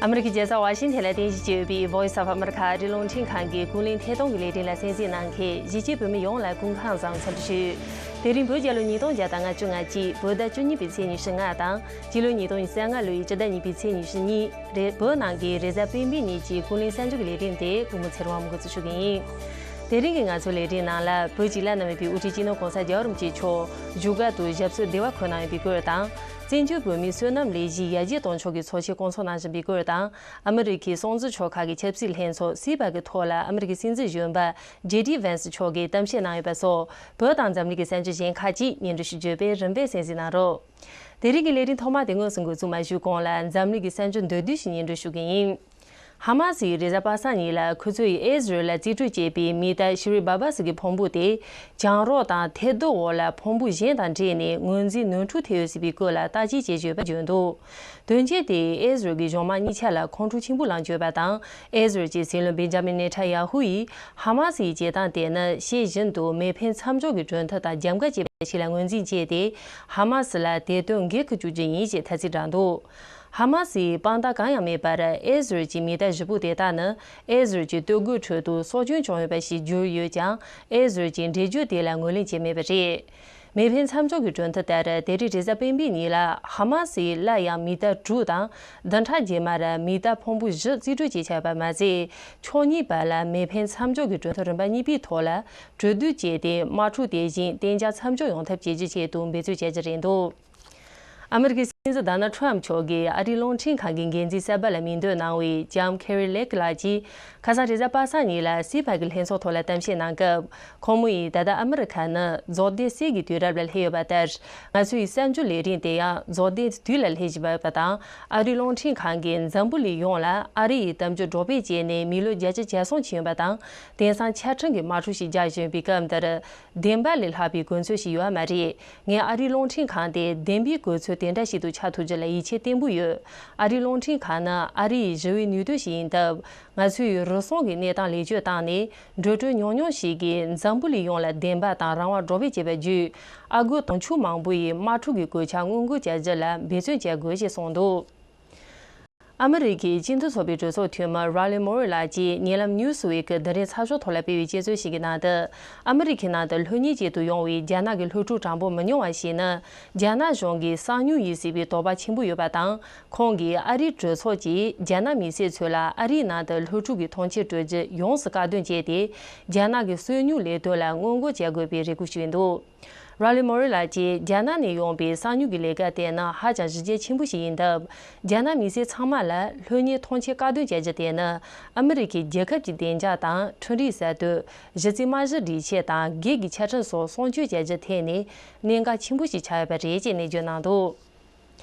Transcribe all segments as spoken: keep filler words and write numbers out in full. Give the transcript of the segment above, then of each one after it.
ཨ་མི་རི་ཀའི་རྒྱལ་ས་ཝ་ཤིང་ཐན་ལ་རྟེན་གཞི་བྱས་ཡོད་པའི་Voice of America ཨ་རིའི་རླུང་འཕྲིན་ཁང་གི་ཀུན་གླེང་ཐད་གཏོང་གི་ལས་རིམ་ལ་གསན་གཟིགས་གནང་མཁན་གཞིས་བྱེས་བོད་མི་ཡོངས་ལ་སྐུ་ཁམས་བཟང་འཚམས་འདྲི་ཞུ། དེ་རིང་བོད་རྒྱལ་ལོ་ཉིས་སྟོང་བརྒྱ་དང་ང་གཅིག་བོད་ཟླ་བཅུ་གཉིས་པའི་ཚེས་ཉི་ཤུ་ལྔ་དང་། སྤྱི་ལོ་ཉིས་སྟོང་ཉི་ཤུ་རྩ་ལྔ་ལོའི་སྤྱི་ཟླ་གཉིས་པའི་ཚེས་ཉི་ཤུ་གཉིས་རེད། བོད་ནང་གི་རེས་གཟའ་སྤེན་པའི་ཉིན་གྱི་ཀུན་གླེང་གསར་འགྱུར་གྱི་ལས་རིམ་དེ་ཀུན་མོ་ཚེ་རིང་དབང་མོ་འགོ་འཛུགས་ཞུ་གི་ཡིན། དེ་རིང་གི་ང་ཚོའི་ལས་རིམ་ནང་ལ་བོད་ཀྱི་བླ་ན་མེད་པའི་དབུ་ཁྲིད་སྤྱི་ནོར་༸གོང་ས་༸རྒྱལ་བ་རིན་པོ་ཆེ་མཆོག་བཞུགས་སྒར་དུ་ཞབས་སོར་བདེ་བར་འཁོད་གནང་ཡོད་པའི་སྐོར་དང་། བཙན་བྱོལ་བོད་མིའི་བསོད་ནམས་ལས་གཞིའི་ཡར་རྒྱས་གཏོང་ཕྱོགས་ཀྱི་ཚོགས་ཆེན་བསྐོང་ཚོགས་གནང་བཞིན་པའི་སྐོར་དང་། ཨ་མི་རི་ཁའི་སྲུང་བརྩི་ཆོལ་ཁ་གི་ཆབ་སྲིད་ལྷན་ཚོགས་སི་པེག་གི་ཐོག་ལ་ཨ་མི་རི་ཀའི་སྲིད་འཛིན་གཞོན་པ་ཇེ་ཌི་ཝན་སི་མཆོག་གིས་གཏམ་བཤད་གནང་ཡོད་པ་སོགས་བོད་དང་འཛམ་གླིང་གི་གསར་འགྱུར་གཞན་ཁག་ཅིག་སྙན་སྒྲོན་ཞུ་རྒྱུ་བས་རིམ་པས་གསན་གཟིགས་གནང་རོགས། དེ་རིང་གི་ལས་རིམ་ཐོག་མ་དེ་དངོས་སུ་འགོ་འཛུགས་མ་ཞུས་གོང་ལ་འཛམ་གླིང་གི་གསར་འགྱུར་མདོར་བསྡུས་ཤིག་སྙན་སྒྲོན་ཞུ་གི་ཡིན། ཧ་མ་སིས་རེས་གཟའ་པ་སངས་ཉིན་ལ་ཁོ་ཚོས་ཨེ་ཟི་རལ་ལ་རྩིས་སྤྲོད་བྱས་པའི་མི་དྭགས་ཤི་རི་བྷ་བྷ་སི་གི་ཕུང་པོ་དེ་གྱང་རོ་དང་ཐལ་རྡུལ་འོག་ལ་ཕུང་པོ་གཞན་དང་འདྲེས་ནས་ངོས་འཛིན་ནོར་འཁྲུལ་ཐེབས་ཡོད་སྲིད་པའི་སྐོར་ལ་བརྟག་དཔྱད་བྱེད་བཞིན་ཡོད་པ་བརྗོད་འདུག་དོན་རྐྱེན་དེས་ཨེ་ཟི་རལ་གྱི་གཞུང་མང་གཉིས་ཆ་ལ་ཁོང་ཁྲོ་ཆེན་པོ་ལངས་བྱས་ཡོད་པ་དང་། ཨེ་ཟི་རལ་གྱི་སྲིད་བློན་བེན་ཇ་མིན་ནེ་ཐན་ཡ་ཧུ་ཡིས་ཧ་མ་སིའི་བྱེད་སྟངས་དེ་ནི་ཤེས་བཞིན་དུ་མེ་འཕེན་མཚམས་འཇོག་གི་གྲོས་མཐུན་དང་རྒྱབ་འགལ་བྱས་པ་ཞིག་ལ་ངོས་འཛིན་བྱས་ཏེ། ཧ་མ་སི་ལ་དེ་དོན་འགན་འཁུར་བཅུག་རྒྱུ་ཡིན་ཞེས་ཐ་ཚིག་བསྒྲགས་འདུག་ཧ་མ་སིའི་དཔང་རྟགས་གང་ཡང་མེད་པར་ཨེ་ཟི་རལ་གྱི་མི་དྭགས་བཞི་པོ་དེ་དག་ནི་ཨེ་ཟི་རལ་གྱི་སྟོད་གོས་ཁྲོད་དུ་སྲོག་སྐྱོན་བྱུང་ཡོད་པ་ཞིག་བསྒྱུར་ཡོད་ཀྱང་། ཨེ་ཟི་རལ་གྱིས་འགྲེལ་བརྗོད་དེ་ལ་ངོས་ལེན་བྱས་མེད་པ་རེད། མེ་འཕེན་མཚམས་འཇོག་གི་གྲོས་མཐུན་ལྟར། དེ་རིང་རེས་གཟའ་སྤེན་པའི་ཉིན་ལ་ཧ་མ་སིས་སླར་ཡང་མི་དྭགས་དྲུག་དང་། བདུན་ཕྲག་རྗེས་མར་མི་དྭགས་ཕུང་པོ་བཞི་རྩིས་སྤྲོད་བྱེད་འཆར་ཡོད་པ་མ་ཟད། ཕྱོགས་གཉིས་བར་ལ་མེ་འཕེན་མཚམས་འཇོག་གི་གྲོས་མཐུན་རིམ་པ་གཉིས་པའི་ཐོག་ལ་གྲོས་བསྡུར་བྱས་ཏེ། དམག་འཁྲུག་དེ་བཞིན་གཏན་འཇགས་མཚམས་འཇོག་ཡོང་ཐབས་བྱེད་རྒྱུའི་ཆེད་དུ་འབད་བརྩོན་བྱ་རྒྱུ་རེད་འདུག་ཨ་མི་རི་ཀའི་སྲིད་འཛིན་ཌོ་ནལ་ཊམ་མཆོག་གིས་ཨ་རིའི་རླུང་འཕྲིན་ཁང་གི་འགན་འཛིན་གསར་པ་ལ་མིང་འདོན་གནང་བའི་ལྕམ་ཁེ་རི་ལེག་ལགས་ཀྱིས། ཁ་སང་རེས་གཟའ་པ་སངས་ཉིན་ལ་སི་པེག་གི་ལྷན་ཚོགས་ཐོག་ལ་གཏམ་བཤད་གནང་སྐབས། ཁོང་མོ་ཡིས་ད་ལྟ་ཨ་མི་རི་ཁ་ནི་རྫོགས་ལྡན་གསེར་གྱི་དུས་རབས་ལ་སླེབས་ཡོད་པ་ལྟར། ང་ཚོའི་གསར་འགྱུར་ལས་རིམ་དེ་ཡང་རྫོགས་ལྡན་དུས་ལ་སླེབས་བཞིན་པ་དང་། ཨ་རིའི་རླུང་འཕྲིན་ཁང་གིས་འཛམ་བུ་གླིང་ཡོངས་ལ་ཨ་རི་ཡི་གཏམ་རྒྱུད་སྒྲོག་སྤེལ་བྱས་ནས་མི་ལོ་བརྒྱད་ཅུ་གྱ་གསུམ་ཕྱིན་ཡོད་པ་དང་། དེང་སང་ཆ་འཕྲིན་གྱི་དམག་འཁྲུག་ཞིག་རྒྱག་བཞིན་པའི་སྐབས་འདིར། བདེན་པ་ལས་ལྷག་པའི་དགོས་ཚུལ་ཞིག་ཡོད་མ་རེད། ངས་ཨ་རིའི་རླུང་འཕྲིན་ཁང་དེ་བདེན་པའི་དགོས་ཚུལ་དེ་འདྲ་ཞིག་ཏུ་ཆགས་ཐུབ་རྒྱུ་ལ་ཡིད་ཆེས་བརྟན་པོ་ཡོད། ཨ་རིའི་རླུང་འཕྲིན་ཁང་ནི་ཨ་རི་ཡི་ཞི་བའི་ནུས་སྟོབས་ཤིག་ཡིན་སྟབས། ང་ཚོས་རུལ་སུངས་ཀྱི་གནས་སྟངས་ལེགས་བཅོས་བཏང་ནས། འགྲོ་གྲོན་ཉུང་ཉུང་ཞིག་གིས་འཛམ་བུ་གླིང་ཡོངས་ལ་བདེན་པ་དང་རང་དབང་སྒྲོག་སྤེལ་བྱས་པ་བརྒྱུད། ཨ་སྒོར་དུང་ཕྱུར་མང་པོ་ཡི་དམག་འཁྲུག་གི་གོད་ཆག་སྔོན་འགོག་བྱ་རྒྱུ་ལ་འབད་བརྩོན་བྱ་དགོས་ཞེས་གསུངས་འདུག་ཨ་མི་རི་ཀའི་སྤྱི་མཐུན་ཚོགས་པའི་གྲོས་ཚོགས་འཐུས་མི་ར་ལི་མོ་རི་ལགས་ཀྱིས་ཉེ་ལམ་ནིའུ་སི་ཝིག་གི་དེ་རིང་ཚགས་ཤོག་ཐོག་ལ་སྤེལ་བའི་དཔྱད་རྩོད་ཞིག་གི་ནང་དུ། ཨ་མི་རི་ཁའི་ནང་དུ་སློབ་གཉེར་ཆེད་དུ་ཡོང་བའི་རྒྱ་ནག་གི་སློབ་ཕྲུག་གྲངས་འབོར་མི་ཉུང་བ་ཞིག་ནི། རྒྱ་ནག་གཞུང་གིས་གསང་ཉུལ་ཡིན་སྲིད་པའི་དོགས་པ་ཆེན་པོ་ཡོད་པ་དང་། ཁོང་གིས་ཨ་རིའི་གྲོས་ཚོགས་ཀྱིས་རྒྱ་ནག་མི་སེར་ཚོ་ལ་ཨ་རིའི་ནང་དུ་སློབ་ཕྲུག་གི་ཐོངས་མཆན་སྤྲོད་རྒྱུ་ཡོངས་སུ་བཀག་སྡོམ་བྱས་ཏེ། རྒྱ་ནག་གི་སོ་ཉུལ་ལས་དོན་ལ་སྔོན་འགོག་བྱ་དགོས་པའི་རེ་སྐུལ་ཞུས་འདུག་ར་ལི་མོ་རི་ལགས་ཀྱིས་རྒྱ་ནག་ནས་ཡོང་པའི་གསང་ཉུལ་གྱི་ལས་ཀ་དེ་ནི་ཧ་ཅང་གཞི་རྒྱ་ཆེན་པོ་ཞིག་ཡིན་སྟབས། རྒྱ་ནག་མི་སེར་ཚང་མ་ལ་སློབ་གཉེར་ཐོངས་མཆན་བཀག་སྡོམ་བྱ་རྒྱུ་དེ་ནི་ཨ་མི་རི་ཀའི་རྒྱལ་ཁབ་ཀྱི་བདེ་འཇགས་དང་། འཕྲུལ་རིག་གསར་གཏོད། གཞི་རྩའི་རྨང་གཞི་སྒྲིག་ཆས་དང་། སྒེར་གྱི་ཆ་འཕྲིན་སོགས་སྲུང་སྐྱོབ་བྱ་རྒྱུའི་ཐད་ནས་གནད་འགག་ཆེན་པོ་ཞིག་ཆགས་ཡོད་པ་རེད་ཅེས་ནན་བརྗོད་གནང་འདུག་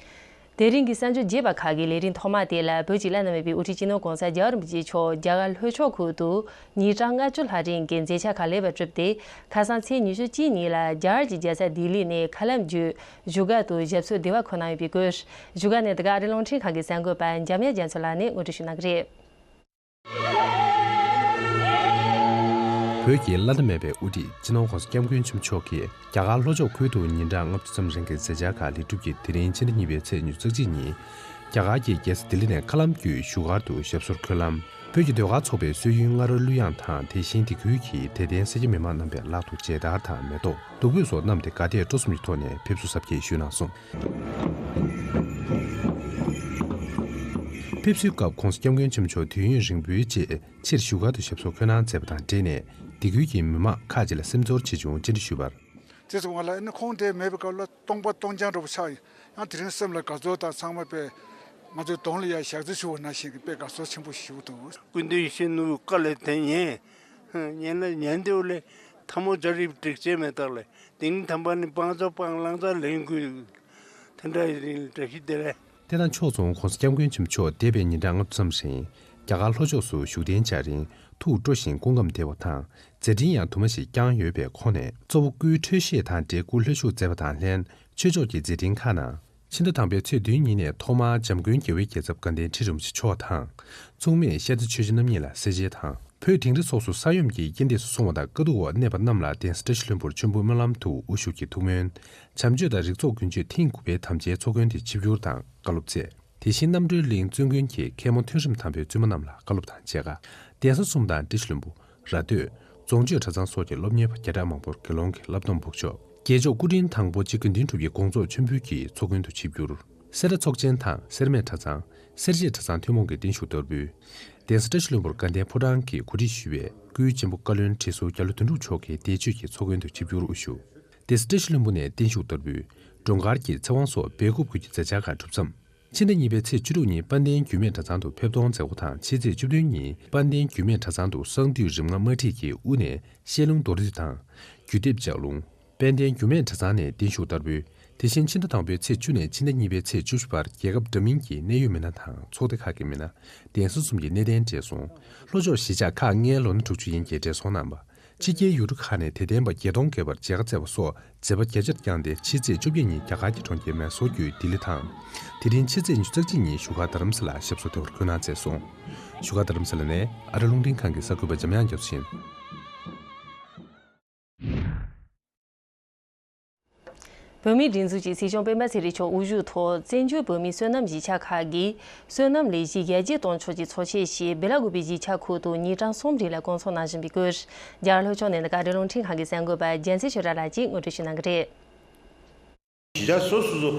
དེ་རིང་གི་གསར་འགྱུར་རྒྱས་པ་ཁག་གི་ལས་རིམ་ཐོག་མ་དེ་ལ། བོད་ཀྱི་བླ་ན་མེད་པའི་དབུ་ཁྲིད་སྤྱི་ནོར་༸གོང་ས་༸རྒྱལ་བ་རིན་པོ་ཆེ་མཆོག་རྒྱ་གར་ལྷོ་ཕྱོགས་ཁུལ་དུ་ཉིན་གྲངས་ལྔ་བཅུ་ལྷག་རིང་གི་མཛད་འཆར་ཁག་ལེགས་པར་གྲུབ་སྟེ། ཁ་སང་ཚེས་ཉི་ཤུ་གཅིག་ཉིན་ལ་རྒྱ་གར་གྱི་རྒྱལ་ས་ལྡི་ལི་ནས་མཁའ་ལམ་བརྒྱུད་བཞུགས་སྒར་དུ་ཞབས་སོར་བདེ་བར་འཁོད་གནང་ཡོད་པའི་སྐོར། བཞུགས་སྒར་ནས་དེ་ག་ཨ་རིའི་རླུང་འཕྲིན་ཁང་གི་གསར་འགོད་པ་འཇམ་དབྱངས་རྒྱ་མཚོ་ལགས་ནས་ངོ་སྤྲོད་ཞུ་གནང་གི་རེད། བོད་ཀྱི་བླ་ན་མེད་པའི་དབུ་ཁྲིད་སྤྱི་ནོར་༸གོང་ས་༸སྐྱབས་མགོན་ཆེན་པོ་མཆོག་གིས་རྒྱ་གར་ལྷོ་ཕྱོགས་ཁུལ་དུ་ཉིན་གྲངས་ལྔ་བཅུ་ཙམ་རིང་གི་མཛད་འཆར་ཁག་ལེགས་གྲུབ་ཀྱིས། དེ་རིང་ཕྱི་ཟླ་གཉིས་པའི་ཚེས་ཉི་ཤུ་རྩ་གཅིག་ཉིན། རྒྱ་གར་གྱི་རྒྱལ་ས་ལྡི་ལི་ནས་མཁའ་ལམ་བརྒྱུད་བཞུགས་སྒར་དུ་ཞབས་སོར་འཁོད་ལམ། བོད་ཀྱི་ཟློས་གར་ཚོགས་པའི་སྲོལ་རྒྱུན་རྔ་རོལ་གླུ་དབྱངས་དང་། དེ་བཞིན་དེ་ཁུལ་གྱི་དད་ལྡན་སེར་སྐྱ་མི་མང་རྣམ་པའི་ལག་ཏུ་མཇལ་དར་དང་མེ་ཏོག་བདུག་སྤོས་སོགས་བསྣམས་ཏེ། དགའ་དད་སྤྲོ་གསུམ་གྱི་ཐོག་ནས་ཕེབས་བསུ་གཟབ་རྒྱས་ཞུས་གནང་སོང་། ཕེབས་བསུའི་སྐབས་༸གོང་ས་༸སྐྱབས་མགོན་ཆེན་པོ་མཆོག་དུས་ཡུན་རིང་པོའི་རྗེས་ཕྱིར་བཞུགས་སྒར་དུ་ཞབས་སོར་འཁོད་གནང་མཛད་པ་དང་འབྲེལ་ནས། དེ་ཁུལ་གྱི་མི་མང་ཁག་ཅིག་ལ་སེམས་ཚོར་ཆེ་ཆུང་བཅར་འདྲི་ཞུས་པར། དེ་ཙམ་ང་ལ་ཨ་ནི་ཁོང་དེ་མེད་པའི་སྐབས་ལ་སྟོང་པ་སྟོང་རྐྱང་འདྲ་པོ་ཆགས་ཡོད། ཡང་དེ་རིང་སེམས་ལ་དགའ་ཚོར་དང་། ཚང་མ་དཔེ་ང་ཚོའི་གདོང་ལ་ཡ་ཞག་རྩི་ཞུ་བ་ནང་བཞིན་གྱི་དཔེ་དགའ་ཚོར་ཆེན་པོ་ཞིག་འདུག་སྐུ་མདུན་ཡིད་བཞིན་ནོར་བུའི་བཀའ་ལས་དེ་ཉན། ཉན་ན་ཉན་དེ་བ་ལས་ཐལ་མོ་སྦྱར་ཡིབ་འགྲིག་བྱས་མེད་དག་ལས། དེ་ནི་དམ་པ་ནི་བང་མཛོད་སྤང་བླང་དང་ལེན་དགོས། དེ་འདྲ་ཡིན་བཀྲ་ཤིས་བདེ་ལེགས། དེ་དང་ཕྱོགས་མཚུངས་༸གོང་ས་༸སྐྱབས་མགོན་ཆེན་པོ་མཆོག་འདས་པའི་ཉིན་གྲངས་ལྔ་བཅུ་ཙམ་རིང་རྒྱ་གར་ལྷོ་ཕྱོགས་སུ་བཞུགས་གདན་འཇགས་རིང་ཐུགས་སྤྲོ་ཞིང་སྐུ་ཁམས་བདེ་བ་དང་། མཛད་འཕྲིན་ཡང་དུ་མ་ཞིག་བསྐྱངས་ཡོད་པའི་ཁོངས་ནས། གཙོ་བོ་སྐུའི་འཕྲོད་བཞེས་དང་འབྲེལ་སྐུ་ལྷོད་བཞུགས་མཛད་པ་དང་ལྷན། ཆོས་ཕྱོགས་ཀྱི་མཛད་འཕྲིན་ཁག་ནང་། ཕྱི་ཟླ་དང་པོའི་ཚེས་བདུན་ཉིན་ནས་ཐོག་མར་འཇམ་མགོན་རྒྱལ་བའི་རྒྱལ་ཚབ་དགའ་ལྡན་ཁྲི་རིན་པོ་ཆེ་མཆོག་དང་། མཚུངས་མེད་ཤེས་རྩ་ཆོས་རྗེ་རྣམ་གཉིས་ལ་གསལ་བྱེད་དང་། བོད་དིང་རི་སོགས་སུ་ས་ཡོམ་གྱིས་རྐྱེན་འདས་སུ་སོང་བ་དང་། དཀའ་སྡུག་འོག་གནས་པ་རྣམས་ལ་གདན་ས་བཀྲ་ཤིས་ལྷུན་པོར་མཆོད་འབུལ་སྨོན་ལམ་དུ་དབུ་བཞུགས་ཀྱིས་ཐུགས་སྨོན། བྱམས་ཆོས་དང་རིག་ཚོགས་ཀུན་སྤྱོད་ཐེངས་དགུ་པའི་དམ་བཅའི་ཚོགས་མགོན་དེ་ཆིབས་བསྒྱུར་དང་བཀའ་སློབ་སྩལ། དེ་བཞིན་རྣམ་གྲོལ་གླིང་བཙུན་དགོན་གྱི་མཁན་མོ་ཐོན་རིམ་དང་པོའི་བཙུན་མ་རྣམས་ལ་བཀའ་སློབ་དང་མཇལ་ཁ། གདན་ས་གསུམ་དང་བཀྲ་ཤིས་ལྷུན་པོ། ར་སྟོད། རྫོང་ཆོས་གྲྭ་ཚང་སོགས་ཀྱི་སློབ་གཉེར་བ་བརྒྱ་ཕྲག་མང་པོར་དགེ་སློང་གི་བསླབ་སྡོམ་འབོགས་ཆོག་རྒྱལ་མཆོག་སྐུ་ཕྲེང་དང་པོ་ཆེ་དགེ་འདུན་གྲུབ་ཀྱི་དགོངས་རྫོགས་མཆོད་འབུལ་གྱིས་ཚོགས་མགོན་དུ་ཆིབས་བསྒྱུར། སེ་ར་ཚོགས་ཆེན་དང་སེར་སྨད་གྲྭ་ཚང་། སེར་བྱེས་གྲྭ་ཚང་ཐུན་མོང་གི་བརྟན་བཞུགས་བསྟར་འབུལ། གདན་ས་བཀྲ་ཤིས་ལྷུན་པོར་དགའ་ལྡན་ཕོ་བྲང་གི་གོ་སྒྲིག་ཞུས་པའི་སྐུའི་གཅེན་པོ་བཀའ་བློན་ཁྲི་ཟུར་རྒྱ་ལོ་དོན་གྲུབ་མཆོག་གིས་བདེ་སྤྱོད་ཀྱི་ཚོགས་མགོན་དུ་ཆིབས་བསྒྱུར་དབུ་བཞུགས། གདན་ས་བཀྲ་ཤིས་ལྷུན་པོ་ནས་བརྟན་བཞུགས་བསྟར་འབུལ། སྒྲོལ་དཀར་གྱི་ཚེ་དབང་སོགས་སྦེལ་ཀོབ་ཁུལ་གྱི་མཛད་འཆར་ཁག་གྲུབ་མཚམས། ཕྱི་ཟླ་གཉིས་པའི་ཚེས་བཅུ་དྲུག་ཉིན་དཔལ་ལྡན་འགྱུར་མེད་གྲྭ་ཚང་དུ་ཕེབས་གཏོང་མཛད་སྒོ་དང་ཕྱི་ཚེས་བཅུ་བདུན་ཉིན་དཔལ་ལྡན་འགྱུར་མེད་གྲྭ་ཚང་དུ་གསང་འདུས་རིམ་ལྔ་དམར་ཁྲིད་ཀྱི་དབུ་ནས་བཤད་ལུང་མདོར་བསྡུས་དང་། རྒྱུད་སྡེབ་ལྗགས་ལུང་། དཔལ་ལྡན་འགྱུར་མེད་གྲྭ་ཚང་ནས་བརྟན་བཞུགས་བསྟར་འབུལ། དེ་བཞིན་ཕྱི་ཟླ་དང་པོའི་ཚེས་བཅུ་ནས་ཕྱི་ཟླ་གཉིས་པའི་ཚེས་བཅུ་བཞི་བར་རྒྱལ་ཁབ་འདྲ་མིན་གྱི་གནད་ཡོད་མི་སྣ་དང་ཚོགས་སྡེ་ཁག་གི་མི་སྣ། གདན་ས་གསུམ་གྱི་གནས་བརྟན་བགྲེས་སོང་། ལྷོ་ཕྱོགས་གཞིས་ཆགས་ཁག་ལྔའི་ལོ་ན་དྲུག་ཅུ་ཡན་གྱི་བགྲེས་སོང་རྣམ་པ། ཕྱི་རྒྱལ་ཡུལ་གྲུ་ཁག་ནས་དད་ལྡན་པ་བརྒྱད་སྟོང་བརྒལ་བར་མཇལ་ཁ་བསྩལ་བ་སོགས་མཛད་པ་རྒྱ་ཆེར་བསྐྱངས་ཏེ་ཕྱི་ཚེས་བཅོ་བརྒྱད་ཉིན་རྒྱ་གར་གྱི་གྲོང་ཁྱེར་མེ་སོར་བརྒྱུད་ལྡི་ལི་དང་། དེ་རིང་ཕྱི་ཚེས་ཉི་ཤུ་རྩ་གཅིག་ཉིན་བཞུགས་སྒར་རྡ་རམ་ས་ལར་ཞབས་སོར་བདེ་བར་འཁོད་གནང་མཛད་སོང་། བཞུགས་སྒར་རྡ་རམ་ས་ལ་ནས་ཨ་རི་རླུང་འཕྲིན་ཁང་གི་གསར་འགོད་པ་འཇམ་དབྱངས་རྒྱ་མཚོ་ཡིན། བོད་མིའི་སྒྲིག་འཛུགས་ཀྱི་སྲིད་སྐྱོང་སྤེན་པ་ཚེ་རིང་མཆོག་དབུ་བཞུགས་ཐོག་བཙན་བྱོལ་བོད་མིའི་སོ་ནམ་གཞིས་ཆགས་ཁག་གི་སོ་ནམ་ལས་གཞི་ཡར་རྒྱས་གཏོང་ཕྱོགས་ཀྱི་ཚོགས་ཆེན་ཞིག་སྦེ་ལ་ཀུ་པེ་གཞིས་ཆགས་ཁུལ་དུ་ཉིན་གྲངས་གསུམ་རིང་ལ་སྐོང་ཚོགས་གནང་བཞིན་པའི་སྐོར། རྒྱ་གར་ལྷོ་ཕྱོགས་ནས་ཨ་རི་རླུང་འཕྲིན་ཁང་གི་གསར་འགོད་པ་རྒྱལ་མཚན་ཆོས་གྲགས་ལགས་ཀྱིས་ངོ་སྤྲོད་ཞུ་གནང་གི་རེད། གཞིས་ཆགས་སོ་སོ་སོ་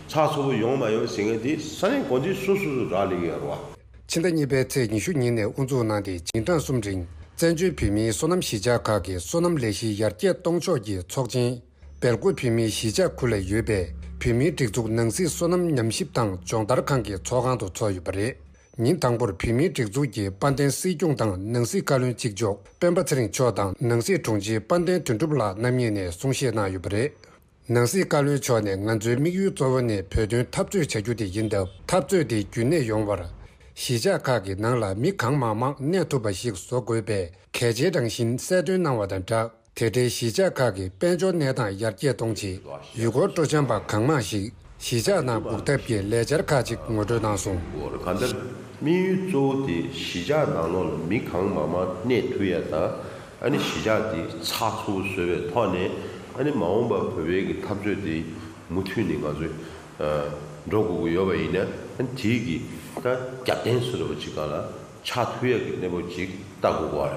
ཚགས་ཚུད་པོ་ཡོང་མ་ཡོང་ཟེར་མཁན་དེ་ས་གནས་འགོ་འཛིན་སོ་སོ་སོ་རག་ལས་ཀྱི་ཡོད་རེད་བ། ཕྱི་ཟླ་གཉིས་པའི་ཚེས་ཉི་ཤུ་ཉིན་ནས་དབུ་འཛུགས་གནང་སྟེ་ཉིན་གྲངས་གསུམ་རིང་བཙན་བྱོལ་བོད་མིའི་སོ་ནམ་གཞིས་ཆགས་ཁག་གི་སོ་ནམ་ལས་གཞི་ཡར་རྒྱས་གཏོང་ཕྱོགས་ཀྱི་ཚོགས་ཆེན་སྦེལ་ཀོབ་བོད་མིའི་གཞིས་ཆགས་ཁུལ་ལ་ཡོད་པའི་བོད་མིའི་སྒྲིག་འཛུགས་ནང་སྲིད་སོ་ནམ་ཉམས་ཞིབ་དང་སྦྱོང་བརྡར་ཁང་གི་ཚོགས་ཁང་དུ་ཚོགས་ཡོད་པ་རེད། ཉིན་དང་པོར་བོད་མིའི་སྒྲིག་འཛུགས་ཀྱི་དཔལ་ལྡན་སྲིད་སྐྱོང་དང་ནང་སྲིད་བཀའ་བློན་གཅིག་ལྕོགས་སྤེན་པ་ཚེ་རིང་མཆོག་དང་ནང་སྲིད་དྲུང་ཆེ་དཔལ་ལྡན་དོན་གྲུབ་ལགས་རྣམ་གཉིས་ནས་གསུང་བཤད་གནང་ཡོད་པ་རེད། ནང་སྲིད་བཀའ་བློན་མཆོག་ནས་ང་ཚོའི་དམིགས་ཡུལ་གཙོ་བོ་ནི་བོད་དོན་འཐབ་རྩོད་བྱ་རྒྱུ་དེ་ཡིན་སྟབས། འཐབ་རྩོད་དེ་རྒྱུན་གནས་ཡོང་བར་གཞིས་ཆགས་ཁག་གི་ནང་ལ་མི་གང་མང་མང་གནས་ཐུབ་པ་ཞིག་བཟོ་དགོས་པའི་གལ་ཆེའི་རང་བཞིན་གསལ་སྟོན་གནང་བ་དང་སྦྲགས། དེ་འབྲེལ་གཞིས་ཆགས་ཁག་གི་དཔལ་འབྱོར་གནས་སྟངས་ཡར་རྒྱས་གཏོང་ཆེད་ཡུལ་སྐོར་སྤྲོ་འཆམ་པ་གང་མང་ཞིག་གཞིས་ཆགས་ནང་སྒུག་ཐབས་ཀྱི་ལས་འཆར་ཁག་ཅིག་ངོ་སྤྲོད་གནང་སོང་། གང་ལྟར་དམིགས་ཡུལ་གཙོ་བོ་དེ་གཞིས་ཆགས་ནང་ལོགས་ལ་མི་གང་མང་མང་གནས་ཐུབ་ཡ་དང་། ཨ་ནི་གཞིས་ཆགས་དེ་ཚགས་ཚུད་པོ་བཟོས་པའི་ཐོག་ནས། ཨ་ནི་མ་འོངས་པ་བོད་པའི་གི་འཐབ་རྩོད་དེ་མུ་མཐུད་ནས་ང་ཚོས་ཨ་འགྲོ་དགོས་ཀྱི་ཡོད་པ་ཡིན་ན། ཨ་ནི་དེའི་གི་ད་རྒྱབ་རྟེན་བཟོ་འདྲ་པོ་ཅིག་སྒང་ལ་ཆགས་ཐུབ་ཡ་གི་གནས་བབ་ཅིག་ལྟ་དགོས་ཀྱི་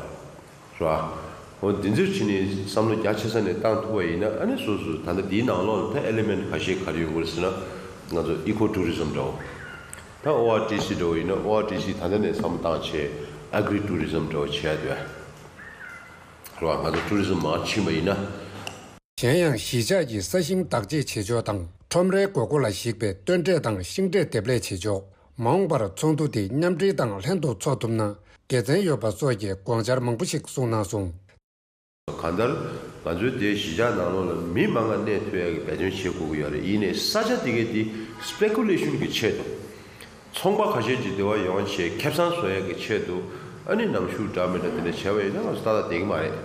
ཡོད་རེད། རེད་བ། འོ་འདི་ཚོའི་ཕྱི་ནས་བསམ་བློ་རྒྱ་ཆེ་ས་ནས་བཏང་ཐུབ་པ་ཡིན་ན། ཨ་ནི་སོ་སོ་ད་ལྟ་འདིའི་ནང་ལོགས་ལ་ད་ཨེ་ལི་མེན་ཊི་ཁ་ཤས་ག་རེ་ཡོད་དགོས་རེད་ཟེར་ན། ང་ཚོ་ཨི་ཀོ་ཊུ་རི་ཛམ་འདྲ་བོ། ད་ཨོ་ཨར་ཊི་སི་འདྲ་བོ་ཡིན་ན། ཨོ་ཨར་ཊི་སི་ད་ལྟ་ནས་བསམ་བློ་བཏང་བྱས་ཨེ་གྷི་རི་ཊུ་རི་ཛམ་འདྲ་བོ་བྱས་ཡ་འདུག་ཨ། རེད་བ། ང་ཚོ་ཊུ་རི་ཛམ་མར་ཕྱིན་པ་ཡིན་ན། གཞན་ཡང་གཞིས་ཆགས་ཀྱི་ས་ཞིང་བདག་གཅེས་བྱེད་ཕྱོགས་དང་ཁྲོམ་རའི་དགོས་མཁོ་ལ་གཞིགས་པའི་སྟོན་འབྲས་དང་ཤིང་འབྲས་འདེབས་ལས་བྱེད་ཕྱོགས། མ་འོངས་པར་ཚོགས་འདུ་དེ་མཉམ་འབྲེལ་དང་ལྷན་དུ་འཚོགས་ཐུབ་ན་དགེ་མཚན་ཡོད་པ་སོགས་ཀྱི་དགོངས་འཆར་མང་པོ་ཞིག་གསུངས་གནང་སོང་། གང་ལྟར་ང་ཚོའི་དེའི་གཞིས་ཆགས་ནང་ལོགས་ལ་མི་མང་ང་གནས་ཐུབ་ཡག་གི་འབད་བརྩོན་བྱེད་དགོས་ཀྱི་ཡོད་རེད། ཡིན་ནའི་ས་ཆ་དེ་གའི་དེ་སི་པེ་ཀུ་ལེ་ཤོན་གྱི་ཆེད་དུ། ཚོང་པ་ཁ་ཤས་ཀྱིས་དེ་བ་ཡོང་བྱས་ཁེ་བཟང་བཟོ་ཡག་གི་ཆེད་དུ། ཨ་ནི་ནང་ཞུགས་འདྲ་མི་འདྲ་དེ་འདྲ་བྱས་པ་ཡིན་ན་ང་ཚོ་ཏག་ཏག་བསྡད་ཀྱི་མ་རེད།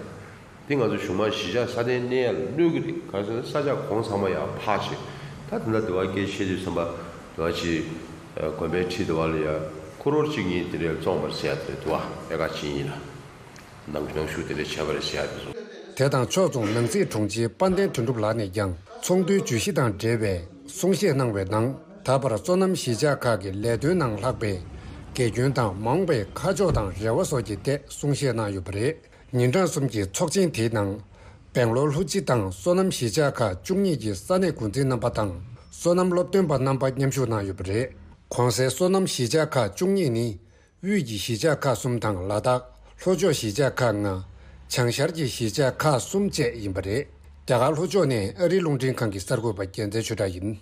དེ་ང་ཚོ་གཞུང་མང་གཞིས་ཆགས་སྲ་བརྟན་གནས་ཡག་ལ་གནོད་ཀྱི་རེད། གང་ཟེར་ན་ས་ཆ་གོང་ཚང་མ་ཡར་འཕར་བྱས། ད་དེ་འདྲ་དེ་བ་སྐད་ཆ་བཤད་དུས་ཙམ་པ་དེ་བ་ཅིག་དགོན་པའི་ཁྲི་དེ་བ་ལ་ཡ་ཁུ་རོར་གཅིག་གཉིས་དེ་འདྲ་བཙོངས་པ་རེད་ཟེར་ཡ་དེ་རེད། དེ་བ་ཨེ་ཀར་གཅིག་གཉིས་ལ། ནང་ནང་ཞུགས་དེ་འདྲ་བྱས་པ་རེད་ཟེར་ཡ་དེ་ཚོ། དེ་དང་ཕྱོགས་མཚུངས་ནང་སྲིད་དྲུང་ཆེ་དཔལ་ལྡན་དོན་གྲུབ་ལགས་ནས་ཀྱང་ཚོགས་འདུའི་བརྗོད་གཞི་དང་འབྲེལ་བའི་གསུང་བཤད་གནང་བའི་ནང་། ད་བར་སོ་ནམ་གཞིས་ཆགས་ཁག་གི་ལས་དོན་ནང་ལྷག་པའི་དགེ་སྐྱོན་དང་མ་འོངས་པའི་ཁ་ཕྱོགས་དང་རེ་བ་སོགས་ཀྱི་ཐད་གསུང་བཤད་གནང་ཡོད་པ་རེད། ཉིན་གྲངས་གསུམ་གྱི་ཚོགས་ཆེན་དེའི་ནང་། སྦེང་ལོར་ལྷུ་ཅི་དང་སོ་ནམ་གཞིས་ཆགས་ཁག་བཅུ་གཉིས་ཀྱི་ས་གནས་འགོ་འཛིན་རྣམ་པ་དང་སོ་ནམ་སློབ་སྟོན་པ་རྣམ་པ་མཉམ་ཞུགས་གནང་ཡོད་པ་རེད། གོང་གསལ་སོ་ནམ་གཞིས་ཆགས་ཁག་བཅུ་གཉིས་ནི། དབུས་ཀྱི་གཞིས་ཆགས་ཁག་གསུམ་དང་ལ་དྭགས་ལྷོ་ཕྱོགས་གཞིས་ཆགས་ཁག་ལྔ། བྱང་ཤར་གྱི་གཞིས་ཆགས་ཁག་གསུམ་བཅས་ཡིན་པ་རེད། རྒྱ་གར་ལྷོ་ཕྱོགས་ནས་ཨ་རིའི་རླུང་འཕྲིན་ཁང་གི་གསར་འགོད་པ་རྒྱལ་མཚན་ཆོས་གྲགས་ཡིན།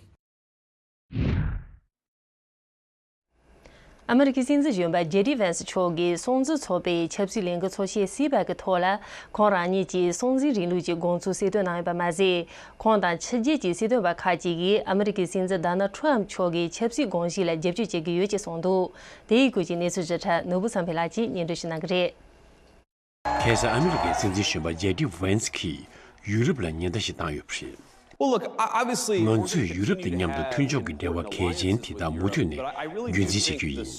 ཨ་མི་རི་ཀའི་སྲིད་འཛིན་གཞོན་པ་ཇེ་ཌི་ཝན་སི་མཆོག་གིས་སྲུང་བརྩི་ཚོགས་པའི་ཆབ་སྲིད་ལས་འགུལ་ཚོགས་ཆེན་སི་པེག་གི་ཐོག་ལ་ཁོང་རང་ཉིད་ཀྱིས་སྲུང་བརྩིའི་རིང་ལུགས་ཀྱི་དགོངས་ཚུལ་གསལ་སྟོན་གནང་ཡོད་པ་མ་ཟད། ཁོང་དང་ཕྱི་རྒྱལ་གྱི་སྲིད་དོན་པ་ཁག་ཅིག་གིས་ཨ་མི་རི་ཀའི་སྲིད་འཛིན་ཌོ་ནལ་ཌི་ཊརམ་ཕི་མཆོག་གི་ཆབ་སྲིད་དགོངས་གཞི་ལ་རྒྱབ་སྐྱོར་བྱེད་ཀྱི་ཡོད་ཅེས་གསུངས་འདུག་དེའི་སྐོར་གྱི་གནས་ཚུལ་ཞིབ་ཕྲ་ནོར་བུ་བསམ་འཕེལ་ལགས་ཀྱིས་སྙན་སྒྲོན་ཞུ་གནང་གི་རེད། ཁ་སང་ཨ་མི་རི་ཀའི་སྲིད་འཛིན་གཞོན་པ་ཇེ་ཌི་ཝན་སི་གིས་ཡུ་རོབ་ལ་ཉེན་བརྡ་ཞིག་བཏང་ཡོད་པ་རེད། Well, look, o- obviously, ང་ཚོས་ཡུ་རོབ་དང་མཉམ་དུ་མཐུན་ཕྱོགས་ཀྱི་འབྲེལ་བ་གལ་ཆེན་དེ་དག་མུ་མཐུད་ནས་རྒྱུན་འཛིན་བྱེད་རྒྱུ་ཡིན།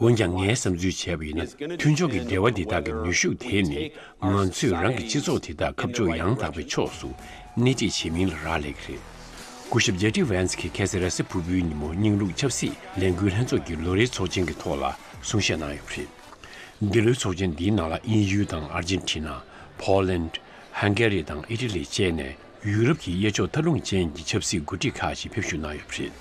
འོན་ཀྱང་ངས་བསམ་ཚུལ་བྱས་པ་ཡིན་ན། མཐུན་ཕྱོགས་ཀྱི་འབྲེལ་བ་འདི་དག་གི་ནུས་ཤུགས་དེ་ནི་ང་ཚོས་རང་གི་སྤྱི་ཚོགས་དེ་དག་ཁ་ཕྱོགས་ཡང་དག་པའི་ཕྱོགས་སུ་སྣེ་ཁྲིད་བྱེད་མིན་ལ་རག་ལས་ཀྱི་རེད། སྐུ་ཞབས་ཇེ་ཌི་ཝན་སི་གིས་ཁ་སང་རེས་གཟའ་ཕུར་བུའི་ཉིན་མོ་རྙིང་ལུགས་ཆབ་སྲིད་ལས་འགུལ་ལྷན་ཚོགས་ཀྱི་ལོ་རེའི་ཚོགས་ཆེན་གྱི་ཐོག་ལ་གསུང་བཤད་གནང་ཡོད་པ་རེད། འདི་ལོའི་ཚོགས་ཆེན་འདིའི་ནང་ལ་དབྱིན་ཡུལ་དང་ཨར་ཇེན་ཊི་ན། ཕོ་ལན། ཧང་གེ་རི་དང་ཨི་ཊ་ལི་བཅས་ནས་ཡུ་རོབ་ཀྱི་གཡས་ཕྱོགས་མཐའ་ལྷུང་ཅན་གྱི་ཆབ་སྲིད་འགོ་ཁྲིད་ཁག་ཅིག་ཕེབས་བཞུགས་གནང་ཡོད་པ་རེད།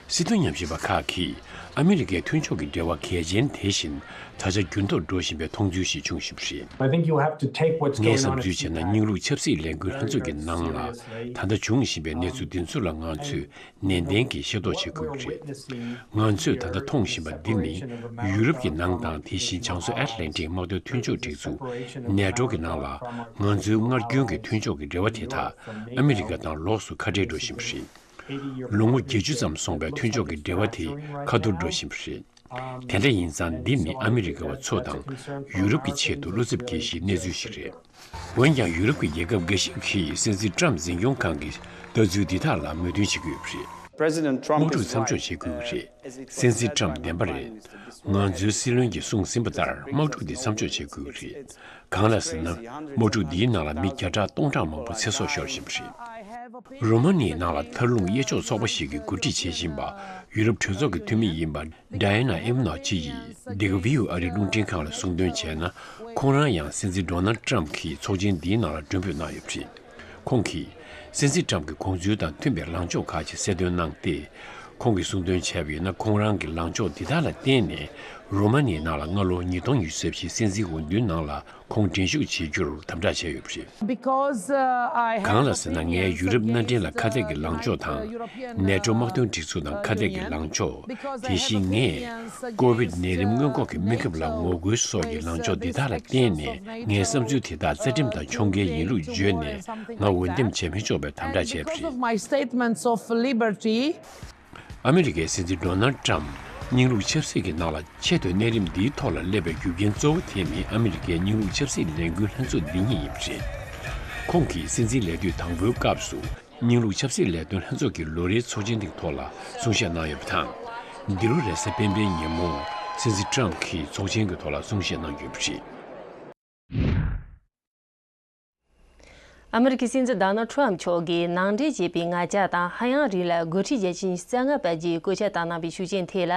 སྲིད་དོན་ཉམས་ཞིབ་པ་ཁག་གིས་ཨ་མི་རི་ཀའི་མཐུན་ཕྱོགས་ཀྱི་འབྲེལ་བ་གལ་ཆེན་དེ་བཞིན་ད་ཆ་འགྱུར་ལྡོག་འགྲོ་བཞིན་པའི་མཐོང་ཚུལ་ཞིག་བྱུང་བཞིན་པ་རེད། I think you have to take what's ངས་going on བསམ་ཚུལ་བྱས་ན། རྙིང་ལུགས་ཆབ་སྲིད་ལས་འགུལ་ལྷན་ཚོགས་ཀྱི་ནང་ལ་ད་ལྟ་འབྱུང་བཞིན་པའི་གནས་ཚུལ་འདི་ཚོ་ལ་ང་ཚོས་ནན་ཏན་གྱིས་ཤེས་རྟོགས་བྱེད་དགོས་ཀྱི་རེད། ང་ཚོས་ད་ལྟ་མཐོང་བཞིན་པ་འདི་ནི་ཡུ་རོབ་ཀྱི་ནང་དང་དེ་བཞིན་བྱང་མཚོ་ཨེཊ་ལན་ཊིག་དམག་དོན་མཐུན་ཕྱོགས་སྒྲིག་འཛུགས་ནེ་ཊོ་གི་ནང་ལ་ང་ཚོའི་སྔར་རྒྱུན་གྱི་མཐུན་ཕྱོགས་ཀྱི་འབྲེལ་བ་དེ་དག་ཨ་མི་རི་ཀ་དང་ལོགས་སུ་ཁ་བྲལ་འགྲོ་བཞིན་པ་རེད། ལོ་ངོ་བརྒྱད་ཅུ་ཙམ་སོང་བའི་མཐུན་ཕྱོགས་ཀྱི་འབྲེལ་བ་དེ་ཁ་ཐོར་འགྲོ་བཞིན་པ་རེད། དེ་འདྲ་ཡིན་ཙང་འདི་ནི་ཨ་མི་རི་ཀ་བ་ཚོ་དང་ཡུ་རོབ་ཀྱི་ཆེད་དུ་བློ་འཚབ་སྐྱེ་གཞིའི་གནས་ཚུལ་ཞིག་རེད། འོན་ཀྱང་ཡུ་རོབ་ཀྱི་རྒྱལ་ཁབ་འགའ་ཞིག་གིས་སྲིད་འཛིན་ཊམ་འཛིན་སྐྱོང་ཁང་གི་ལྟ་ཚུལ་འདི་དག་ལ་མོས་མཐུན་བྱེད་ཀྱི་ཡོད་པ་རེད། དམག་འཁྲུག་མཚམས་འཇོག་བྱེད་དགོས་ཀྱི་རེད། སྲིད་འཛིན་ཊམ་བདེན་པ་རེད། ང་ཚོའི་སྲིད་བློན་གྱིས་གསུངས་ཟིན་པ་ལྟར་དམག་འཁྲུག་འདི་མཚམས་འཇོག་བྱེད་དགོས་ཀྱི་རེད། གང་ལ་ཟེར་ན། དམག་འཁྲུག་འདིའི་ནང་ལ་མི་བརྒྱ་ཕྲག་སྟོང་ཕྲག་མང་པོ་ཚེ་སྲོག་ཤོར་བཞིན་པ་རེད། རོ་མ་ནི་ཡའི་ནང་ལ་མཐའ་ལྷུང་གཡས་ཕྱོགས་ཚོགས་པ་ཞིག་གིས་འགོ་ཁྲིད་བྱེད་བཞིན་པ་ཡུ་རོབ་གྲོས་ཚོགས་ཀྱི་འཐུས་མི་ཡིན་པ་ཌའི་ཨ་ན་ཨེམ་ནོ་ཅི་ཡིས་འདི་ག་བྷི་ཨོ་ཨ་རིའི་རླུང་འཕྲིན་ཁང་ལ་གསུངས་དོན་བྱས་ན། ཁོང་རང་ཡང་སྲིད་འཛིན་ཌོ་ནལ་ཊམ་གྱིས་ཚོགས་ཆེན་འདིའི་ནང་ལ་མགྲོན་འབོད་གནང་ཡོད་པ་རེད། ཁོང་གིས་སྲིད་འཛིན་ཊམ་གྱི་དགོངས་ཚུལ་དང་མཐུན་པའི་ལངས་ཕྱོགས་ཁག་ཅིག་གསལ་སྟོན་གནང་སྟེ། ཁོང་གིས་གསུངས་དོན་བྱས་པ་ཡིན་ན། ཁོང་རང་གི་ལངས་ཕྱོགས་འདི་དག་ལ་བརྟེན་ནས་རོ་མ་ནི་ཡའི་ནང་ལ་སྔ་ལོ་ཉིས་སྟོང་ཉི་ཤུ་རྩ་བཞིའི་སྲིད་འཛིན་འོས་བསྡུའི་ནང་ལ་ཁོང་འགྲན་ཞུགས་བྱེད་རྒྱུར་དམ་དྲག་བྱས་ཡོད་པ་རེད། Because, uh, I have གང་ལ་ཟེར་ན། ངས་ཡུ་རོབ་མནའ་འབྲེལ་ལ་ཁ་གཏད་ཀྱི་ལངས་ཕྱོགས་དང་། ནེ་ཊོ་དམག་དོན་སྒྲིག་འཛུགས་དང་ཁ་གཏད་ཀྱི་ལངས་ཕྱོགས། དེ་བཞིན་ངས་ཀོ་བིད་ནད་རིམས་སྔོན་འགོག་གི་སྨན་ཁབ་ལ་ངོ་རྒོལ་སོགས་ཀྱི་ལངས་ཕྱོགས་འདི་དག་ལ་བརྟེན་ནས། ངའི་བསམ་ཚུལ་དེ་དག་རྩ་ཁྲིམས་དང་ཕྱོགས་འགལ་ཡིན་ལུགས་བརྗོད་ནས། ང་འོས་འདེམས་བྱེད་མི་ཆོག་པའི་དམ་དྲག་བྱས་པ་རེད། Because of my statements of liberty. ཨ་མི་རི་ཀའི་སྲིད་འཛིན་ཌོ་ནལ་ཊམ་རྙིང་ལུགས་ཆབ་སྲིད་ཀྱི་ནང་ལ་ཆེད་དུ་གནས་རིམ་འདིའི་ཐོག་ལ་སླེབས་པའི་རྒྱུ་རྐྱེན་གཙོ་བོ་དེ་ནི་ཨ་མི་རི་ཀའི་རྙིང་ལུགས་ཆབ་སྲིད་ལས་འགུལ་ལྷན་ཚོགས་འདི་ཉིད་ཡིན་པ་རེད། ཁོང་གིས་སྲིད་འཛིན་ལས་དུས་དང་པོའི་སྐབས་སུ་རྙིང་ལུགས་ཆབ་སྲིད་ལས་དོན་ལྷན་ཚོགས་ཀྱི་ལོ་རེའི་ཚོགས་ཆེན་དེའི་ཐོག་ལ་གསུང་བཤད་གནང་ཡོད་པ་དང་། འདི་ལོ་རེས་གཟའ་སྤེན་པའི་ཉིན་མོ་སྲིད་འཛིན་ཊམ་གྱིས་ཚོགས་ཆེན་གྱི་ཐོག་ལ་གསུང་བཤད་གནང་ཡོད་པ་རེད། ཨ་མི་རི་ཀའི་སྲིད་འཛིན་ཌོ་ནལ་ཊམ་མཆོག་གིས་ནང་འདྲེན་བྱས་པའི་ངར་ལྕགས་དང་ཧ་ཡང་རིགས་ལ་སྒོ་ཁྲལ་བརྒྱ་ཆ་ཉི་ཤུ་རྩ་ལྔ་སྤར་རྒྱུའི་བཀོད་ཁྱབ་བཏང་གནང་བའི་ཤུགས་རྐྱེན་ཐད་ལ།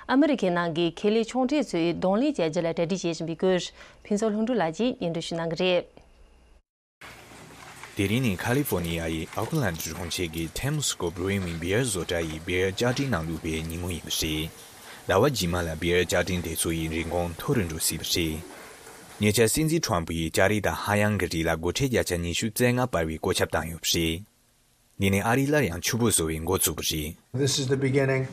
ཨ་མི་རི་ཀའི་ནང་གི་ཁེ་ལས་ཆུང་གྲས་ཚོས་གདོང་ལེན་བྱ་རྒྱུ་ལ་གྲ་སྒྲིག་བྱེད་བཞིན་པའི་སྐོར། ཕུན་ཚོགས་ལྷུན་གྲུབ་ལགས་ཀྱིས་སྙན་སྒྲོན་ཞུ་གནང་གི་རེད། དེ་རིང་ནི་ཁ་ལི་ཧྥོ་ནི་ཡ་ཡི་ཨོ་ཁི་ལན་གྲོང་ཁྱེར་གྱི་ཐེམ་སི་ཀོ་བྷི་རུ་ཝིང་བི་ཡར་བཟོ་གྲྭ་ཡི་བི་ཡར་བསྐྱར་སྐྲུན་ནང་བླུགས་པའི་ཉིན་མོ་ཡིན་པ་རེད། ཟླ་བ་རྗེས་མ་ལ་བི་ཡར་བསྐྱར་སྐྲུན་དེ་ཚོ་ཡི་རིན་གོང་མཐོ་རུ་འགྲོ་སྲིད་པ་རེད། ཉེ་ཆར་སྲིད་འཛིན་ཊམ་ཕུ་ཡིས་ལྕགས་རིགས་དང་ཧ་ཡང་གི་རིགས་ལ་སྒོ་ཁྲལ་བརྒྱ་ཆ་ཉི་ཤུ་རྩ་ལྔ་སྤར་བའི་བཀོད་ཁྱབ་བཏང་ཡོད་པ་རེད། འདི་ནི་ཨ་རི་སླར་ཡང་ཕྱུག་པོ་བཟོ་བའི་འགོ་བཙུགས་པ་རེད། This is the beginning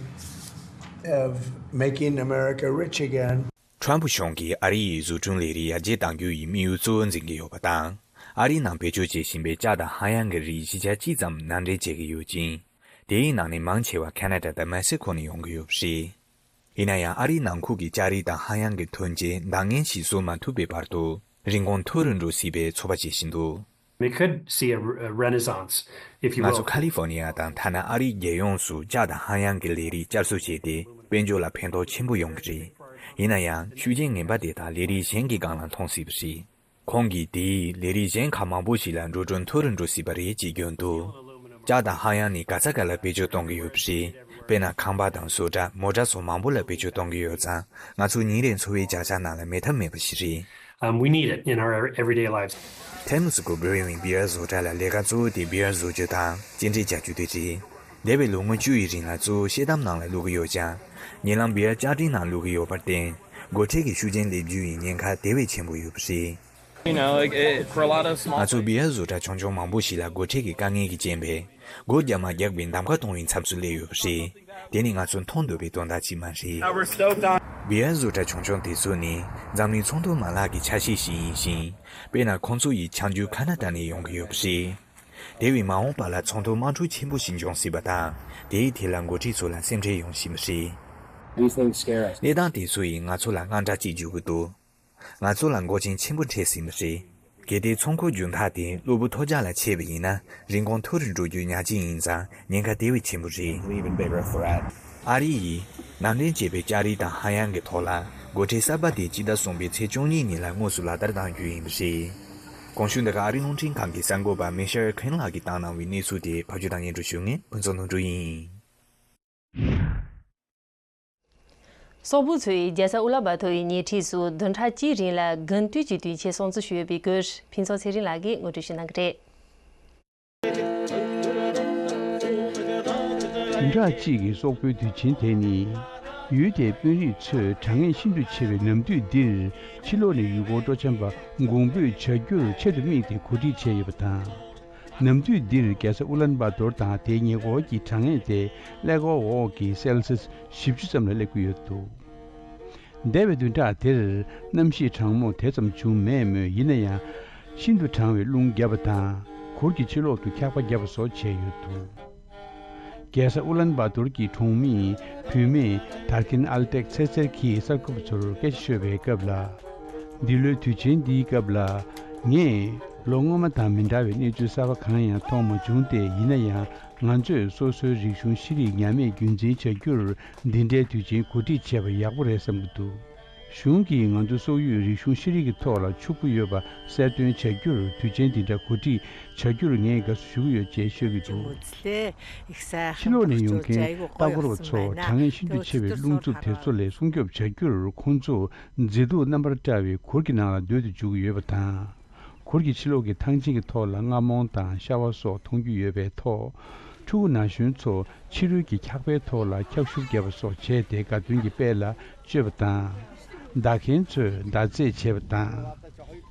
of making America rich again. ཊམ་ཕུ་གཞུང་གིས་ཨ་རི་ཡི་བཟོ་སྐྲུན་ལས་རིགས་ཡར་རྒྱས་གཏང་རྒྱུ་ཡི་དམིགས་ཡུལ་གཙོ་བོ་འཛིན་གྱི་ཡོད་པ་དང་། ཨ་རིའི་ནང་བེད་སྤྱོད་བྱེད་བཞིན་པའི་ལྕགས་དང་ཧ་ཡང་གི་རིགས་བཞི་ཆ་གཅིག་ཙམ་ནང་འདྲེན་བྱེད་ཀྱི་ཡོད་ཅིང་། དེའི་ནང་ནས་མང་ཆེ་བ་ཁ་ན་ཌ་དང་མེག་སི་ཁོ་ནས་ཡོང་གི་ཡོད་པ་རེད། ཡིན་ན་ཡང་ཨ་རིའི་ནང་ཁུལ་གྱི་ལྕགས་རིགས་དང་ཧ་ཡང་གི་ཐོན་སྐྱེད་འདང་ངེས་ཤིག་བཟོ་མ་ཐུབ་པའི་བར་དུ། རིན་གོང་མཐོ་རུ་འགྲོ་སྲིད་པའི་ཚོད་དཔག་བྱེད་བཞིན་འདུག We could see a, a renaissance, if you ང་ཚོ་will. ཁ་ལི་ཧྥོ་ནི་ཡ་དང་ཐ་ན་ཨ་རིའི་རྒྱལ་ཡོངས་སུ་ལྕགས་དང་ཧ་ཡང་གི་ལས་རིགས་བསྐྱར་གསོ་བྱས་ཏེ། དཔལ་འབྱོར་ལ་ཕན་ཐོགས་ཆེན་པོ་ཡོང་གི་རེད། ཡིན་ན་ཡང་ཤུགས་རྐྱེན་ངན་པ་དེ་དག་ལས་རིགས་གཞན་གྱི་སྒང་ལ་མཐོང་སྲིད་པ་རེད། ཁོང་གིས་དེས་ལས་རིགས་གཞན་ཁག་མང་པོ་ཞིག་ལ་འགྲོ་གྲོན་མཐོ་རུ་འགྲོ་སྲིད་པ་རེད་ཅེས་བརྗོད་འདུག་ལྕགས་དང་ཧ་ཡང་ནི་ག་ས་ག་ལ་བེད་སྤྱོད་གཏོང་གི་ཡོད་པ་རེད། དཔེར་ན་ཁང་པ་དང་བཟོ་གྲྭ། མོ་ཊ་སོགས་མང་པོ་ལ་བེད་སྤྱོད་གཏོང་གི་ཡོད་ཙང་། ང་ཚོ་ཉིན་རེའི་འཚོ་བའི་བྱ་གཞག་ནང་ལ་མེད་ཐབས་མེད་པ་ཞིག་རེད། Um, we need it in our everyday lives. ཐེམ་སི་ཀོ་བྷི་རུ་ཝིང་བི་ཡར་བཟོ་གྲྭ་ལ་ལས་ཀ་གཙོ་བོ་དེ་བི་ཡར་བཟོ་རྒྱུ་དང་སྐྱེལ་འདྲེན་བྱ་རྒྱུ་དེ་རེད། འདས་པའི་ལོ་ངོ་བཅུ་ཡི་རིང་ལ་གཙོ་བོ་ཤེལ་དམ་ནང་ལ་བླུག་གི་ཡོད་ཀྱང་། ཉེ་ལམ་བི་ཡར་བསྐྱར་སྐྲུན་ནང་བླུག་གི་ཡོད་པར་བརྟེན། སྒོ་ཁྲལ་གྱི་ཤུགས་རྐྱེན་སླེབས་རྒྱུ་ཡི་ཉེན་ཁ་དེ་བས་ཆེན་པོ་ཡོད་པ་རེད། You know, like, it, for a lot of small ང་ཚོ་བི་ཡར་བཟོ་གྲྭ་ཆུང་ཆུང་མང་པོ་ཞིག་ལ་སྒོ་ཁྲལ་གྱི་དཀའ་ངལ་གྱི་རྐྱེན་པས། སྒོ་རྒྱབ་མ་རྒྱག་པའི་གདམ་ག་གཏོང་བའི་མཚམས་སུ་སླེབས་ཡོད་པ་རེད། དེ་ནི་ང་ཚོ་མཐོང་འདོད་པའི་དོན་དག་ཅིག་མ་རེད། Now we're stoked on བི་ཡར་བཟོ་གྲྭ་ཆུང་ཆུང་དེ་ཚོ་ནི་འཛམ་གླིང་ཚོང་དོན་མ་ལག་གི་ཆ་ཤས་ཤིག་ཡིན་ཞིང་། དཔེར་ན་ཁོང་ཚོ་ཡི་ཆ་རྒྱུས་ཁ་ན་ཌ་ནས་ཡོང་གི་ཡོད་པ་རེད། དེ་བས་མ་འོངས་པ་ལ་ཚོང་དོན་དམག་འཁྲུག་ཆེན་པོ་ཞིག་འབྱུང་སྲིད་པ་དང་། དེའི་ཐད་ལ་འགོ་ཁྲིད་ཚོ་ལ་སེམས་ཁྲལ་ཡོང་བཞིན་པ་རེད། These things scare us. གནས་སྟངས་དེ་ཚོ་ཡིས་ང་ཚོ་ལ་དངངས་སྐྲག་སྐྱེ་འཇུག་གི་འདུག་ང་ཚོ་ལ་མགོ་ཆེན་ཆེན་པོ་འཕྲད་ཟིན་པ་རེད། གལ་ཏེ་ཚོང་ཁུལ་རྒྱུན་ཐག་དེ་གློ་བུར་ཐོལ་རྒྱག་ལ་ཆས་པ་ཡིན་ན། རིན་གོང་མཐོ་རུ་འགྲོ་རྒྱུ་ཉག་གཅིག་ཡིན་ཙང་ཉེན་ཁ་དེ་བས་ཆེན་པོ་རེད། An even bigger threat. ཨ་རི་ཡིས་ནང་འདྲེན་བྱས་པའི་ལྕགས་རིགས་དང་ཧ་ཡང་གི་ཐོག་ལ་སྒོ་ཁྲལ་གསར་པ་དེ་སྤྱི་ཟླ་གསུམ་པའི་ཚེས་བཅུ་གཉིས་ཉིན་ལ་དངོས་སུ་ལག་བསྟར་གཏང་རྒྱུ་ཡིན་པ་རེད། གོང་ཞུས་འདི་ག་ཨ་རིའི་རླུང་འཕྲིན་ཁང་གི་གསར་འགོད་པ་མི་ཤེལ་ཁེན་ལགས་ཀྱིས་བཏང་གནང་བའི་གནས་ཚུལ་དེ་ཕབ་སྒྱུར་དང་སྙན་སྒྲོན་ཞུ་མཁན་ཕུན་ཚོགས་ནོར་བུ་ཡིན། སོག་པོ་ཚོས་རྒྱལ་ས་ཨུ་ལན་བཱ་ཐོར་ཡི་ཉེ་འཁྲིས་སུ་བདུན་ཕྲག་གཅིག་རིང་ལ་དགུན་དུས་ཀྱི་དུས་ཆེན་སྲུང་བརྩི་ཞུས་ཡོད་པའི་སྐོར་ཕུན་ཚོགས་ཚེ་རིང་ལགས་ཀྱིས་ངོ་སྤྲོད་ཞུ་གནང་གི་རེད། བདུན་ཕྲག་གཅིག་གི་སོག་པོའི་དུས་ཆེན་དེ་ནི། ཡུལ་དེའི་དཔོན་རིགས་ཚོས་གྲང་ངར་ཤིན་ཏུ་ཆེ་བའི་ནམ་དུས་འདིར་ཕྱི་ལོགས་ནས་ཡུལ་སྐོར་སྤྲོ་འཆམ་པ་གོང་འབོད་བྱ་རྒྱུར་ཆེད་དུ་དམིགས་ཏེ་གོ་སྒྲིག་བྱས་ཡོད་པ་དང་། ནམ་དུས་འདིར་རྒྱལ་ས་ཨུ་ལན་བཱ་ཏོར་དང་དེའི་ཉེ་འཁོར་གྱི་གྲང་ངར་དེ་ཀླད་ཀོར་འོག་གི་སེལ་སིས་བཞི་བཅུ་ཙམ་ལ་སླེབས་ཀྱི་ཡོད་འདུག་འདས་པའི་བདུན་ཕྲག་དེར་གནམ་གཤིས་གྲང་མོ་དེ་ཙམ་བྱུང་མེད་མོད། ཡིན་ན་ཡང་ཤིན་ཏུ་གྲང་བའི་རླུང་བརྒྱབ་པ་དང་། གུར་གྱི་ཕྱི་ལོགས་སུ་འཁྱག་པ་བརྒྱབ་པ་སོགས་བྱས་ཡོད་འདུག་རྒྱལ་ས་ཨུ་ལན་བཱ་ཏོར་གྱི་གྲོང་མི་བུད་མེད་དར་ཁིན་ཨལ་ཏེག་ཚེ་ཚེར་གྱིས་གསར་འགོད་པ་ཚོར་སྐད་ཆ་ཤོད་པའི་སྐབས་ལ། འདི་ལོའི་དུས་ཆེན་འདིའི་སྐབས་ལ། ངས་ལོ་སྔོན་མ་དང་མི་འདྲ་བའི་གནས་ཚུལ་གསར་པ་གང་ཡང་མཐོང་མ་བྱུང་སྟེ། ཡིན་ན་ཡང་ང་ཚོས་སོ་སོའི་རིག་གཞུང་ཤེས་རིག་ཉམས་མེད་རྒྱུན་འཛིན་བྱ་རྒྱུར་འདི་འདྲའི་དུས་ཆེན་གོ་སྒྲིག་བྱས་པ་ཡག་པོ་རེད་བསམ་གྱི་འདུག་གཞུང་གིས་ང་ཚོ་སོག་ཡུལ་རིག་གཞུང་ཤེས་རིག་གི་ཐོག་ལ་ཕྱུག་པོ་ཡོད་པ་གསལ་སྟོན་བྱ་རྒྱུར་དུས་ཆེན་འདི་འདྲ་གོ་སྒྲིག་བྱ་རྒྱུར་ངས་དགའ་བསུ་ཞུ་གི་ཡོད་ཅེས་ཤོད་ཀྱི་འདུག་ཕྱི་ལོགས་ནས་ཡོང་མཁན་ལྟ་སྐོར་བ་ཚོ་གྲང་ངར་ཤིན་ཏུ་ཆེ་བའི་རླུང་འཚུབ་དེ་ཚོ་ལས་སྲུང་སྐྱོབ་བྱ་རྒྱུར། ཁོང་ཚོ་མཛེས་སྡུག་རྣམ་པར་བཀྲ་བའི་གུར་གྱི་ནང་ལ་སྡོད་དུ་འཇུག་གི་ཡོད་པ་དང་། གུར་གྱི་ཕྱི་ལོགས་ཀྱི་ཐང་ཆེན་གྱི་ཐོག་ལ་རྔ་མོང་དང་ཤ་བ་སོགས་མཐོང་རྒྱུ་ཡོད་པའི་ཐོག་ཕྲུ་གུ་ན་གཞོན་ཚོ་ཕྱི་རོལ་གྱི་འཁྱག་པའི་ཐོག་ལ་འཁྱག་ཤུབས་བརྒྱབ་པ་སོགས་བྱས་ཏེ་དགའ་སྟོན་གྱི་དཔལ་ལ་སྤྱོད་པ་དང་། མདའ་མཁན་ཚོས་མདའ་རྩེད་བྱེད་པ་དང་།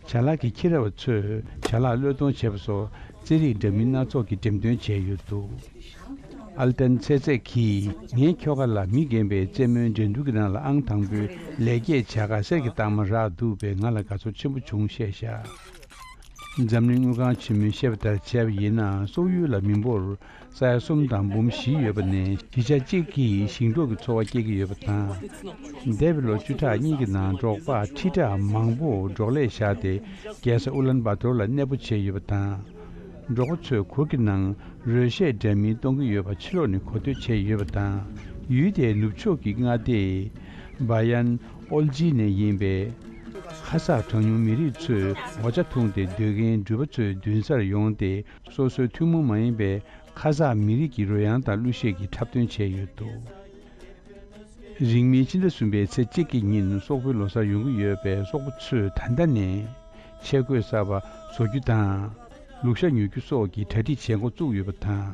ཅ་ལག་གི་ཁྱི་ར་བ་ཚོས་ཅ་ལག་བློས་གཏོང་བྱེད་པ་སོགས་རྩེད་རིགས་འདྲ་མིན་སྣ་ཚོགས་ཀྱི་འགྲེམས་སྟོན་བྱས་ཡོད་འདུག་ཨལ་ཏན་ཚེ་ཚེ་གིས། ངའི་ཁྱོ་ག་ལ་མི་རྒན་པའི་རྩེད་མོའི་འགྲན་བསྡུར་གྱི་ནང་ལ་ཨང་དང་པོའི་ལེགས་སྐྱེས་བྱ་དགའ་གསེར་གྱི་རྟགས་མ་རག་འདུག་པས་ང་ལ་དགའ་ཚོར་ཆེན་པོ་བྱུང་བཤད་བཞག་འཛམ་གླིང་དངུལ་ཁང་ཆེན་མོས་བཤད་པ་ལྟར་བྱས་པ་ཡིན་ན། སོག་ཡུལ་ལ་མི་འབོར་ས་ཡ་གསུམ་དང་འབུམ་བཞི་ཡོད་པ་ནས། གཞིས་ཆགས་གཅིག་གིས་ཞིང་འབྲོག་གི་འཚོ་བ་སྐྱེལ་གྱི་ཡོད་པ་དང་། འདས་པའི་ལོ་བཅུ་ཕྲག་གཉིས་ཀྱི་ནང་འབྲོག་པ་ཁྲི་ཕྲག་མང་པོ་འབྲོག་ལས་བཞག་སྟེ་རྒྱལ་ས་ཨུ་ལན་བཱ་ཏོར་ལ་གནས་སྤོ་བྱས་ཡོད་པ་དང་། འབྲོག་པ་ཚོས་གུར་གྱི་ནང་རོལ་གཞས་འདྲ་མིན་གཏོང་གི་ཡོད་པ་ཕྱི་ལོགས་ནས་གོ་ཐོས་བྱས་ཡོད་པ་དང་། ཡུལ་དེའི་ནུབ་ཕྱོགས་ཀྱི་མངའ་སྡེ་བ་ཡན་ཨོལ་ཇི་ནས་ཡིན་པའི་ཁ་ས་གྲངས་ཉུང་མི་རིགས་ཚོས་ངོ་ཆ་འཐུང་སྟེ་སྡོད་མཁན་འགྲུལ་པ་ཚོའི་མདུན་སར་ཡོང་སྟེ། སོ་སོའི་ཐུན་མོང་མ་ཡིན་པའི་ཁ་ས་མི་རིགས་ཀྱི་རོལ་དབྱངས་དང་གླུ་གཞས་ཀྱི་འཁྲབ་སྟོན་བྱས་ཡོད་འདུག་རིང་མིན་ཕྱི་ཟླ་གསུམ་པའི་ཚེས་གཅིག་གི་ཉིན་སོག་པོའི་ལོ་གསར་ཡོང་གི་ཡོད་པས། སོག་པོ་ཚོས་ད་ལྟ་ནས་ཆས་གོས་གསར་པ་བཟོ་རྒྱུ་དང་། ལུག་ཤ་ཉོ་རྒྱུ་སོགས་ཀྱི་གྲ་སྒྲིག་བྱེད་འགོ་བཙུགས་ཡོད་པ་དང་།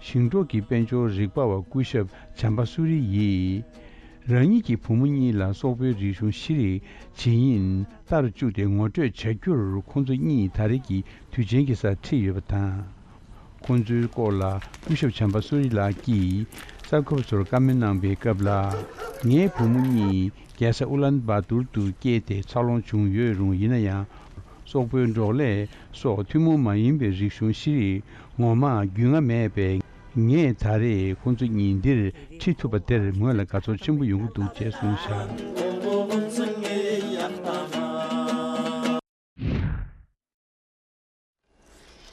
ཞིང་འབྲོག་གི་དཔལ་འབྱོར་རིག་པ་བ་སྐུ་ཞབས་བྱམས་པ་སུ་རི་ཡིས། རང་ཉིད་ཀྱི་བུ་མོ་གཉིས་ལ་སོག་པོའི་རིག་གཞུང་ཤེས་རིག་ཇི་ཡིན་ལྟར་བཅུག་སྟེ་ངོ་སྤྲོད་བྱ་རྒྱུར། ཁོང་ཚོ་གཉིས་ད་རེས་ཀྱི་དུས་ཆེན་གྱི་སར་ཁྲིད་ཡོད་པ་དང་། ཁོང་ཚོའི་སྐོར་ལ་སྐུ་ཞབས་བྱམས་པ་སུ་རི་ལགས་ཀྱིས་གསར་འགོད་པ་ཚོར་བཀའ་མོལ་གནང་པའི་སྐབས་ལ། ངའི་བུ་མོ་གཉིས་རྒྱལ་ས་ཨུ་ལན་བཱ་ཏུར་དུ་སྐྱེས་ཏེ་འཚར་ལོངས་བྱུང་ཡོད་རུང་། ཡིན་ན་ཡང་། སོག་པོའི་འབྲོག་ལས་སོགས་ཐུན་མོང་མ་ཡིན་པའི་རིག་གཞུང་ཤེས་རིག་ངོ་མ་རྒྱུས་མངའ་མེད་པས། ངས་ད་རེས་ཁོང་ཚོ་གཉིས་འདིར་ཁྲིད་ཐུབ་པ་དེར་ངོས་ལ་དགའ་ཚོར་ཆེན་པོ་ཡོང་གི་འདུག་ཅེས་གསུངས་བཞག་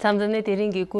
མཚམས་འཛོམས་ནས་དེ་རིང་གི་སྐུ